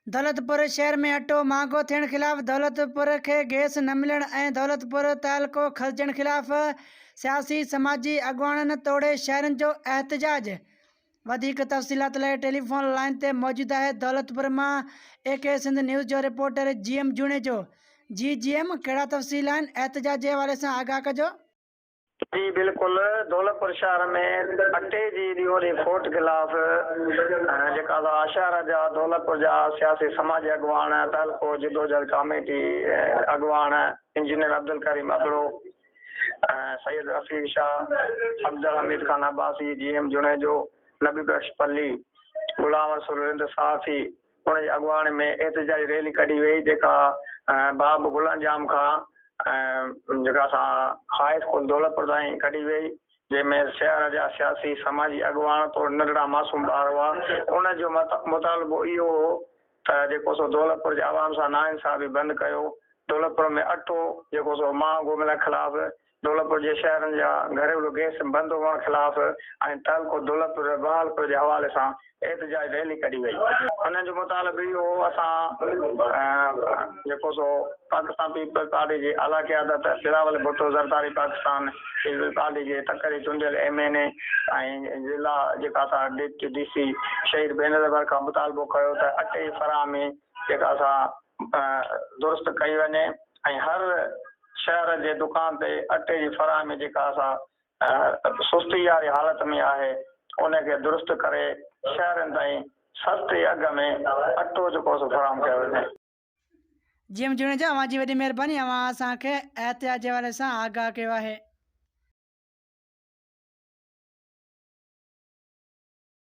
دولتپور شهر ۾ اٽو مهانگو ٿيڻ خلاف دولتپور کي گئس نه ملڻ ۽ دولتپور تعلقو کسجڻ خلاف سياسي سماجي اڳواڻن توڙي شهرين جو احتجاج وڌيڪ تفصيلات لاء ٽيليفون لائين تي موجود آهي دولتپور مان اي ڪي سنڌ نيوز جو رپورٽر جي ايم جوڻيجو جي جي ايم ڪهڙا تفصيل آهن احتجاج جي حوالي سان آگاهه ڪجو. جي بلڪل دولتپور شهر ۾ اٽي جي ڏينهون ڏينهن کوٽ خلاف جيڪا سا شهر جا دولتپور جا سياسي سماجي اڳواڻ تعلقو جدوجھد ڪاميٽي اڳواڻ انجنيئر عبدالڪريم ابڙو سيد رفيق شاهه عبدالحميد خان عباسي جي ايم جوڻيجو نبي بخش پلي غلام رسول رند صحافي ان جي اڳواڻي ۾ احتجاجي ريلي ڪڍي وئي جيڪا باب گلان جام کان جيڪا اسان هاء اسڪول دولتپور تائين ڪڍي وئي جنهن ۾ شهر جا سياسي سماجي اڳواڻ توڙي ننڍڙا معصوم ٻار هئا ان جو مطالبو اهو هو ته جيڪو سو دولتپور جي عوام سان ناانصافي بند ڪيو دولتپور ۾ اٽو جيڪو سو مهانگو ملڻ خلاف دولتپور جي شهرن جا گهريلو گئس بند هئڻ خلاف ۽ تعلقو دولتپور بحال ڪرڻ جي حوالي سان احتجاج ريلي ڪڍي وئي. هنن جو مطالبو اهو هو اسان جيڪو سو پاڪستان پيپلز پارٽي جي اعليٰ قيادت بلاول ڀٽو زرداري پاڪستان پيپلز پارٽي جي تڪ جي چونڊيل ايم اين اي ۽ ضلع جيڪا سا ڊپٽي ڊي سي شهيد بينظير کان مطالبو ڪيو ته اٽي جي فراهمي جيڪا سا درست ڪئي وڃي ۽ هر شهر جي دڪان تي اٽي جي فراهمي جيڪا سا سستي واري حالت ۾ آهي ان کي درست ڪري شهرين تائين سستي اگهه ۾ اٽو جيڪو سو فراهم ڪيو وڃي. جي ايم جوڻيجا اوهان جي وڏي مهرباني اوهان اسان کي احتياط جي حوالي سان آگاهه ڪيو آهي.